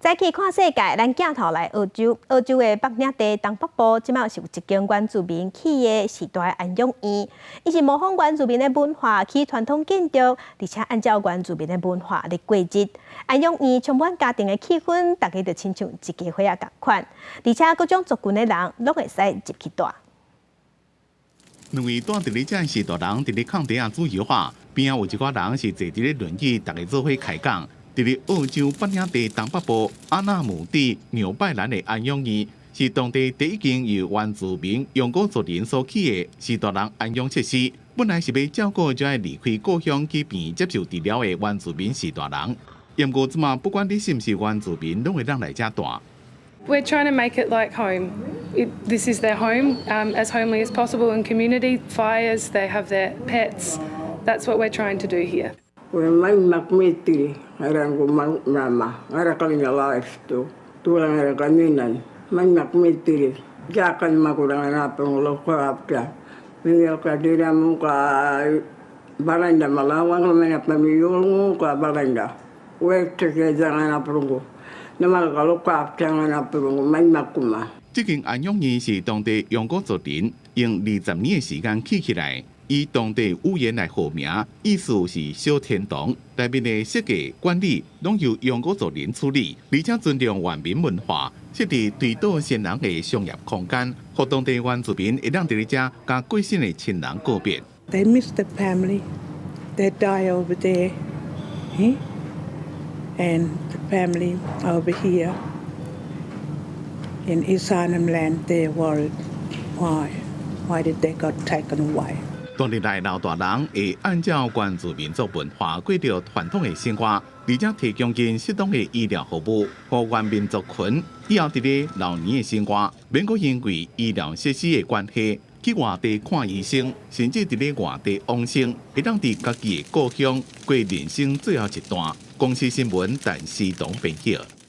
再去看世界，咱鏡頭來澳洲，澳洲的北領地東北部，這擺是有一間原住民起的時代安養院，伊是模仿原住民的文化起傳統建築，而且按照原住民的文化來過日。安養院充滿家庭的氣氛，大家就親像一家伙仔仝款，而且各種族群的人攏會使入去蹛。兩位蹛佇咧遮序大人佇咧空地仔煮油畫，邊仔有一寡人是坐佇咧輪椅，大家做伙開講。佇咧澳洲北領地東北部阿納姆蒂紐拜蘭的安養院，是當地第一間由原住民陽古族人所起的序大人安養設施。本來是欲照顧遮離開故鄉去病院接受治療的原住民序大人。毋過這馬不管你是毋是原住民，攏會當來遮蹛。 We're trying to make it like home. This is their home, as homely as possible in community fires. They have their pets. That's what we're trying to do here. 我麥麥米蒂，還有我媽媽，還有個你來住，突然那個闽南，麥麥米蒂，加跟馬古蘭那邊我老婆家，你要個地方個baranda，馬拉王個那邊米用個baranda，我這個這樣那邊個，那麥個老婆這樣那邊個麥麥古嘛。這間安養院是當地陽古族人用20年的時間起起來，以當地語言來號名，意思是小天堂。內面的設計管理攏由陽古族人處理，而且尊重原民文化，設置追悼先人的商業空間，予當地原住民會當佇咧遮佮過身的親人告別。 They miss the family. They die over there, and the family over here in East Arnhem Land, they're worried. Why? Why did they got taken away? 蹛入來老大人會按照原住民族文化過著傳統的生活，而且提供𪜶適當的醫療服務，予原民族群以後佇咧老年的生活，免閣因為醫療設施的關係去外地看醫生，甚至佇咧外地往生，會當佇家己的故鄉過人生最後一段。公視新聞陳思彤編輯。